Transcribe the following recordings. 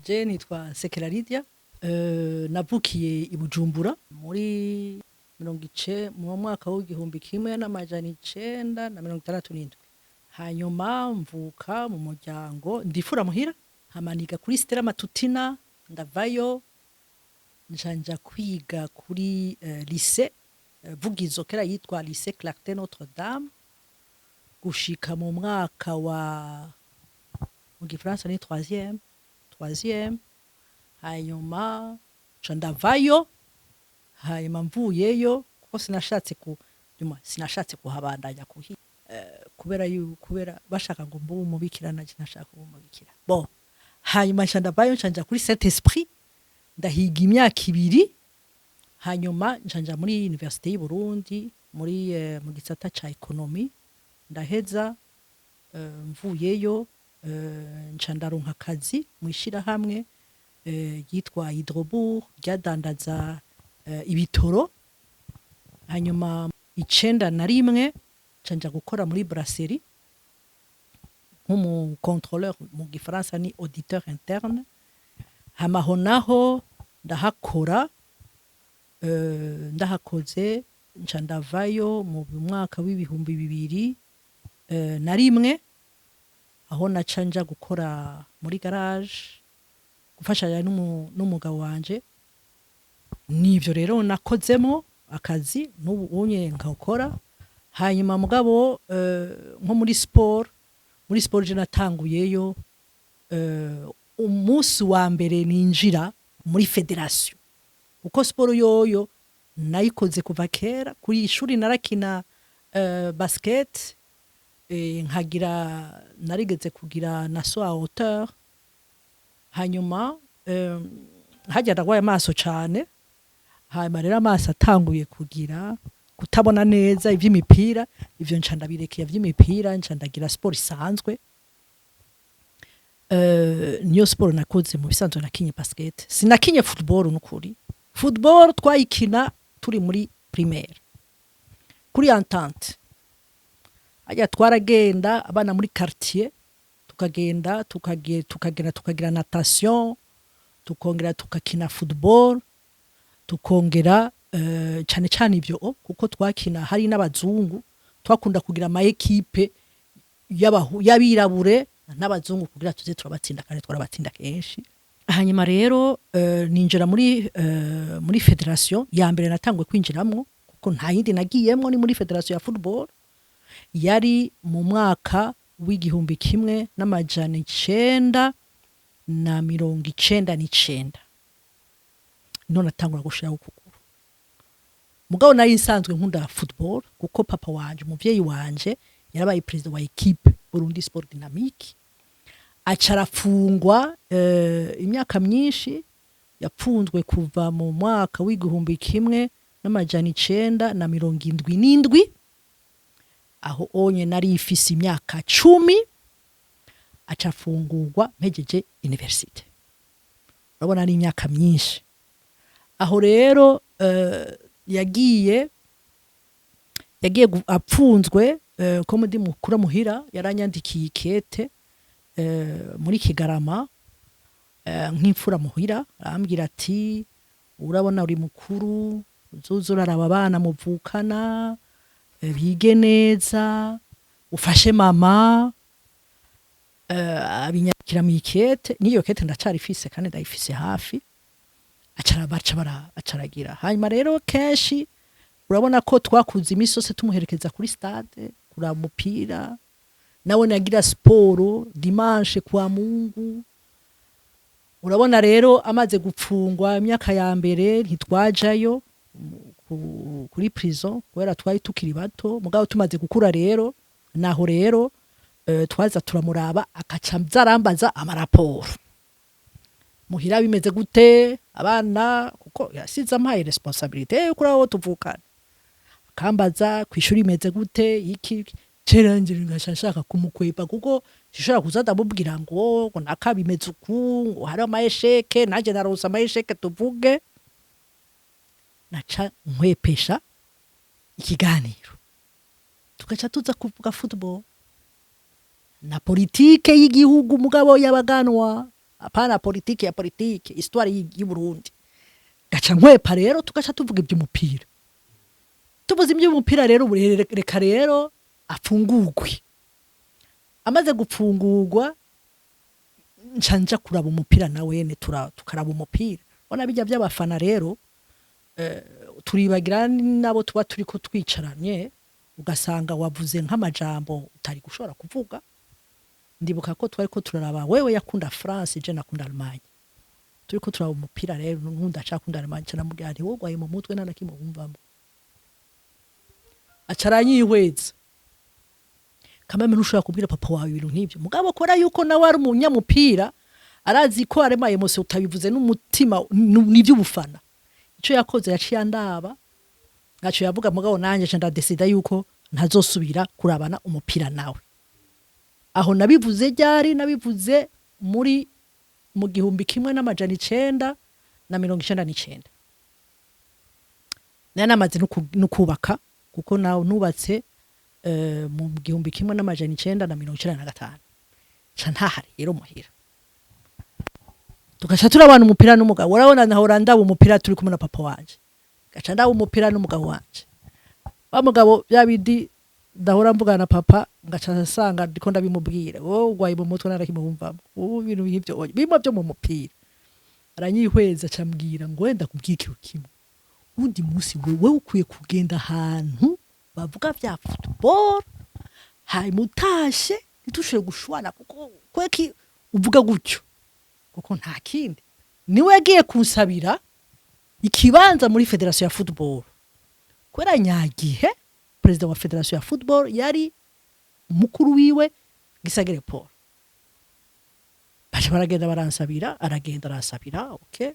Je nitwa Sekera Lydia, navukiye i Bujumbura muri mirongo ice mu mwaka w'1967. Hanyuma mvuka mu muryango ndifura muhira, hama niga kuri Stella Matutina, ndavayo nca nja kwiga kuri lycée Vugizo, kera yitwa lycée Clarté Notre Dame, gushika mu mwaka wa, mu gifaransa ni troisième. Hanyuma nca ndavayo. Hanyuma mvuyeyo, kuko sinashatse ku nyuma sinashatse kuhabandanya kuhi kubera bashaka ngo mbe umubikira, nanje nashaka kuba umubikira. Bon, hanyuma nca ndavayo, nca nja kuri Saint Esprit, ndahiga imyaka 2. Hanyuma nca nja muri Université y'u Burundi muri mu gisata ca économie, ndaheza. Mvuyeyo nca ndaronka akazi mu ishirahamwe ryitwa Hydrobourg, ryadandaza ibitoro. Hanyuma 91 nca nja gukora muri brasserie nk'umu contrôleur, mu gifaransa ni auditeur interne. Hama aho naho ndahakora. Ndahakoze nca ndavayo mu mwaka w'2001, aho naca nja gukora muri garage, gufashanya n'umugabo wanje. Nivyo rero nakozemo akazi, n'ubu unye nkakora. Hanyuma mugabo nko muri sport je natanguyeyo umunsi wa mbere ninjira muri fédération, kuko sport yoyo nayikoze kuva kera. Kuri ishuri narakina basket, nkagira narigeze kugira na saut à hauteur. Hanyuma hajya ndagwaye amaso cane. Hanyuma rero amaso atanguye kugira kutabona neza, ivy'imipira ivyo nca ndabirekeye, ivy'imipira nca ndagira sport isanzwe. Niyo sport nakoze mu bisanzwe, nakinye basket, sinakinye football. Nukuri football twayikina turi muri primaire kuri Entente. Hajya twaragenda abana muri quartier, tukagenda tukagenda tukagira natation, tukongera tukakina football, tukongera cane cane ivyo kuko twakina hari n'abazungu. Twakunda kugira ama équipes y'abirabure n'abazungu kugira tuze turabatsinda, kandi twarabatsinda kenshi. Hanyuma rero ninjira muri fédération ya mbere natangwe kwinjiramwo, kuko nta yindi nagiyemwo, ni muri fédération ya football. Yari mu mwaka w'1999 none natangura gushiraho ukuguru. Mugabo nari nsanzwe nkunda football, kuko papa wanje, umuvyeyi wanje, yarabaye président wa équipe Burundi Sport Dynamique, aca arafungwa imyaka myinshi. Yapfunzwe kuva mu mwaka w'1977. Aho onye nari ifise imyaka 10, aca afungurwa mpejeje université. Urabona ari imyaka myinshi. Aho rero yagiye apfunzwe, ko ndi mukuru muhira, yaranyandikiye ikete muri Kigarama nk'imfura muhira, arambwira ati: "Urabona uri mukuru, uzoza uraraba abana muvukana bige neza, ufashe mama." Abinyakira mu ikete, n'iyo kete ndacarifise kandi ndayifise hafi. Acara baca bara acaragira. Hanyuma rero kenshi urabona ko twakuze imisi yose tumuherekeza kuri stade kuraba umupira, nawe nagira siporo dimanche kwa Mungu. Urabona rero amaze gupfungwa, imyaka ya mbere ntitwajayo kuri prison kubera twari tukiri bato. Mugabo tumaze gukura rero, naho rero twaza turamuraba, akaca arambaza amaraporo muhira bimeze gute, abana, kuko yasize ampaye responsabilité yo kuri abo tuvukana. Akambaza kwishuri imeze gute, iki cerangire, ngaca nshaka kumukwepa, kuko sishobora kuza ndamubwira ngo naka bimeze uku, ngo hari ama échecs, nanje naronse ama échecs tuvuge. Naca nkwepesha ikiganiro, tugaca tuza kuvuga football na politike y'igihugu. Mugabo y'abaganwa Apana politike ya politike, histoire y'u Burundi. Gaca nkwepa rero, tugaca tuvuga iby'umupira. Tuvuze iby'umupira rero, ubu reka rero afungurwe. Amaze gupfungurwa, nca nja kuraba umupira na wene, tukaraba umupira. Bona bijya by'abafana rero, turibagira nabo tuba turiko twicaranye, ugasanga wavuze nk'amajambo utari gushobora kuvuga. Ndibuka ko twari ko turaraba, wewe yakunda France, je nakunda Allemagne. Turiko turaba umupira rero, nkunda acakunda Allemagne, ca namubwira nti: "Wowe ugwaye mu mutwe, nta na kimwe wumvamo." Aca aranyihweza. Kameme, ntushobora kubwira papa wawe ibintu nk'ibyo, mugabo kora yuko nawe ari umunyamupira, arazi ko arema émotion, utabivuze n'umutima, n'ivy'ubufana. Ico yakoze, yaciye andaba, ntaco yavuga, mugabo nanje nca ndadesida yuko ntazosubira kurabana umupira nawe. Aho nabivuze ryari? Nabivuze muri mu 1999. Nari namaze no kubaka, kuko nawe nubatse mu 1995. Ca ntaha rero muhira, tugaca turabana umupira n'umugabo. Urabona, nahora ndaba umupira turi kumwe na papa wanje, gaca ndaba umupira n'umugabo wanje. Wa mugabo, bya bindi ndahora mvugana na papa, ngaca nsanga ndiko ndabimubwira: "Wowe ugwaye mu mutwe, narakimwumvamo ubu ibintu nk'ivyo bimwe byo mu mupira." Aranyihweza, acambwira ngo: "Wenda kubwira ikintu kimwe, uwundi munsi wewe ukwiye kugenda ahantu bavuga vya football, hanyuma utashe ntitushobore gushwana, kuko kweki uvuga gutyo?" Kuko nta kindi, niwe yagiye kunsabira ikibanza muri fédération ya football, kubera nyagihe perezida wa fédération ya football yari umukuru wiwe, Gisagere Paul. Baje baragenda baransabira, aragenda aransabira. Okay,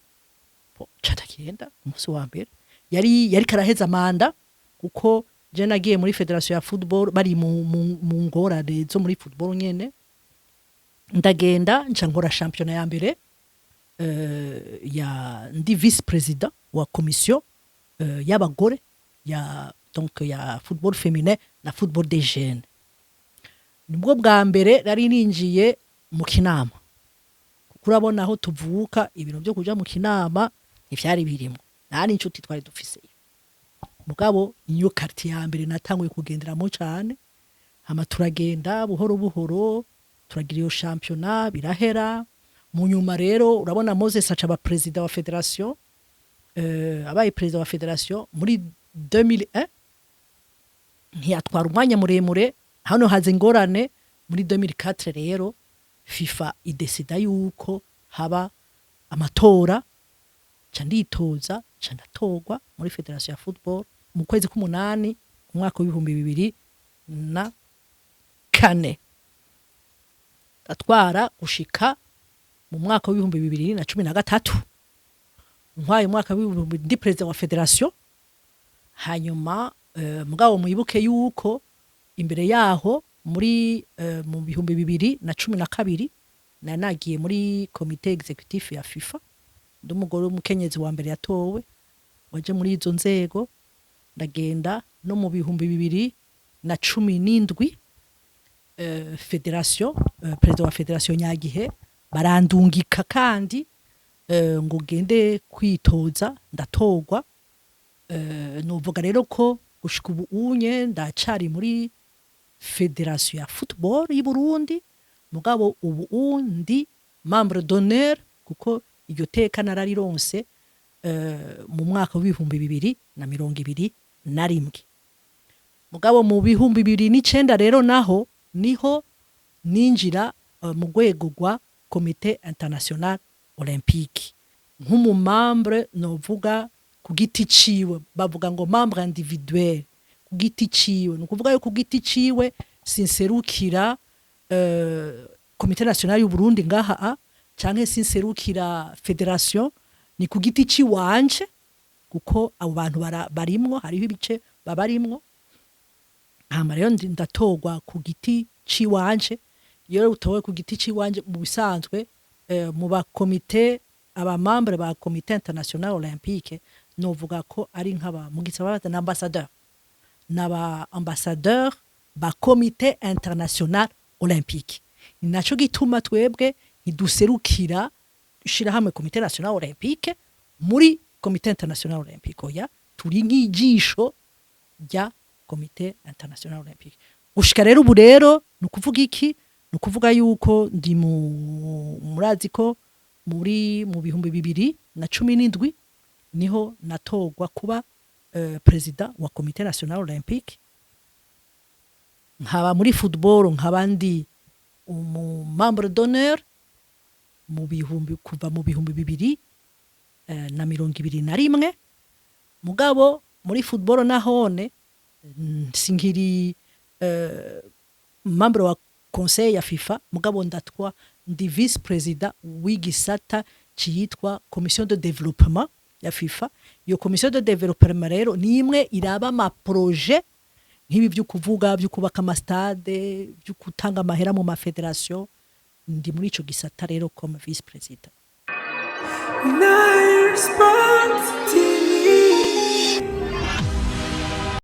ca ndagenda. Umunsi wa mbere yari karaheza manda, kuko je nagiye muri fédération ya football bari mu ngorane zo muri football nyene. Ndagenda, nca nkora shampiyona ya mbere, ya ndi vice-président wa commission y'abagore, ya donc ya football féminin na football des jeunes. Nibwo bwa mbere nari ninjiye mu Kinama, kuko urabona aho tuvuka, ibintu byo kuja mu Kinama ntivyari birimo, nta n'inshuti twari dufiseyo. Mugabo niyo quartier ya mbere natanguye kugenderamo cane. Hama turagenda buhoro buhoro, turagira iyo shampiyona, birahera. Mu nyuma rero, urabona, Moses aca aba perezida wa fédération. Abaye perezida wa fédération muri 2001, ntiyatwara umwanya muremure, hano haza ingorane. Muri 2004 rero, FIFA idesida yuko haba amatora, ca nditoza, ca ndatorwa muri fédération ya football mu kwezi k'umunani mu mwaka wa 2004. Ndatwara gushika mu mwaka wa 2013. Ntwaye umwaka w'ibihumbi, ndi perezida wa fédération. Hanyuma mugabo mwibuke yuko imbere yaho, muri mu 2012, nari nagiye muri comité exécutif ya FIFA, ndi umugore w'umukenyezi wa mbere yatowe waje muri izo nzego. Ndagenda no mu 2017, fédération, perezida wa fédération nyagihe barandungika kandi ngo gende kwitoza, ndatorwa. Novuga rero ko gushika ubu unye ndacari muri fédération ya football y'u Burundi, mugabo ubu ndi membre d'honneur, kuko iryo teka nararironse mu mwaka wa 2021. Mugabo mu 2009 rero naho niho ninjira mu rwego rwa Comité International Olympique nk'umu membre, novuga ku giti ciwe, bavuga ngo membre individuel, ku giti ciwe. Ni ukuvuga yo ku giti ciwe sinserukira Comité National y'u Burundi ngaha a canke sinserukira fédération, ni ku giti ciwanje, kuko abo bantu barimwo, hariho ibice babarimwo. Hama rero ndatorwa ku giti ciwanje. Iyo utowe ku giti ciwanje, mu bisanzwe mu bakomite, aba membre ba Comité International Olympique, novuga ko ari nk'aba mu gisaba na ambassadeur, n'aba ambassadeur ba Comité International Olympique. Ni naco gituma twebwe Ntiduserukira ishirahamwe Comité National Olympique muri Comité International Olympique, oya, turi nk'ijisho rya Comité International Olympique. Gushika rero ubu rero, ni ukuvuga iki? Ni ukuvuga yuko ndi mu murazi ko mu 2017 niho natorwa kuba président wa Comité National Olympique, nkaba muri football, nkaba ndi umu membre d'honneur mu bihumbi kuva mu 2021. Mugabo muri football nahone sinkiri membre wa conseil ya FIFA, mugabo ndatwa ndi vice président w'igisata ciyitwa commission de développement ya FIFA. Iyo commission de développement rero ni imwe iraba ama projets nk'ibi byo kuvuga, byo kubaka ama stades, byo gutanga amahera mu ma fédérations. Ndi muri ico gisata rero comme vice président. Night.